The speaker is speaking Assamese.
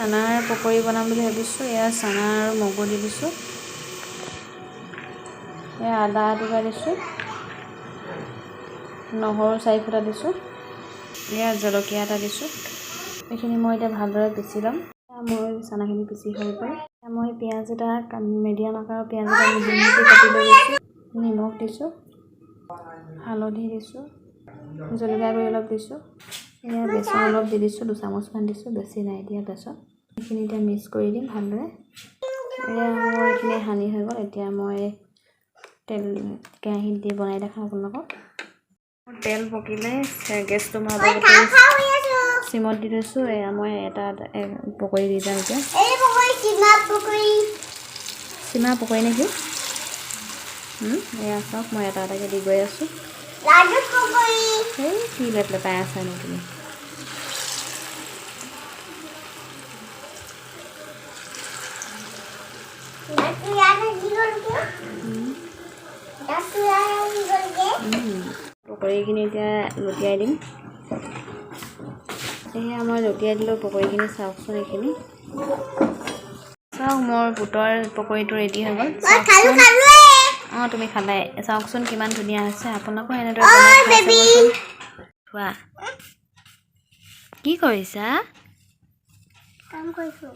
চানাৰ পকৰি বনাম বুলি ভাবিছোঁ। এয়া চানা আৰু মগু দি দিছোঁ। এয়া আদা এটুকুৰা দিছোঁ, নহৰু 4 ফুটা দিছোঁ, এয়া জলকীয়া এটা দিছোঁ। এইখিনি মই এতিয়া ভালদৰে পিচি ল'ম। মোৰ চানাখিনি পিচি হৈ গ'ল। মই পিঁয়াজ এটা, মিডিয়াম আকাৰৰ পিঁয়াজ এটা মিহি মিহিকৈ কাটি লৈ লৈছোঁ। নিমখ দিছোঁ, হালধি দিছোঁ, জলকীয়া গুড়ি অলপ দিছোঁ। এয়া বেচন অলপ দি দিছোঁ, 2 চামুচমান দিছোঁ, বেছি নাই দিয়া বেচন। এইখিনি এতিয়া মিক্স কৰি দিম ভালদৰে। এয়া মোৰ এইখিনি সানি হৈ গ'ল। এতিয়া মই তেল কেৰাহীত দি বনাই দেখাম আপোনালোকক। তেল পকিলে গেছটো মই চিমত দি থৈছোঁ। এয়া মই এটা পকৰি দি যাম এতিয়া। চিমা পকৰি নেকি? এয়া চাওক, মই এটা এটাকৈ দি গৈ আছোঁ। এই কি লেপ লেপাই আছানো তুমি? পকৰিখিনি এতিয়া লুটিয়াই দিম। এয়া মই লুটিয়াই দিলোঁ পকৰিখিনি। চাওকচোন এইখিনি চাওক, মোৰ বুটৰ পকৰিটো ৰেডি হৈ গ'ল। অঁ, তুমি খালাই। চাওকচোন কিমান ধুনীয়া হৈছে। আপোনালোকো এনেদৰে বনাই খাই চাবচোন। খোৱা, কি কৰিছা? কাম কৰিছোঁ।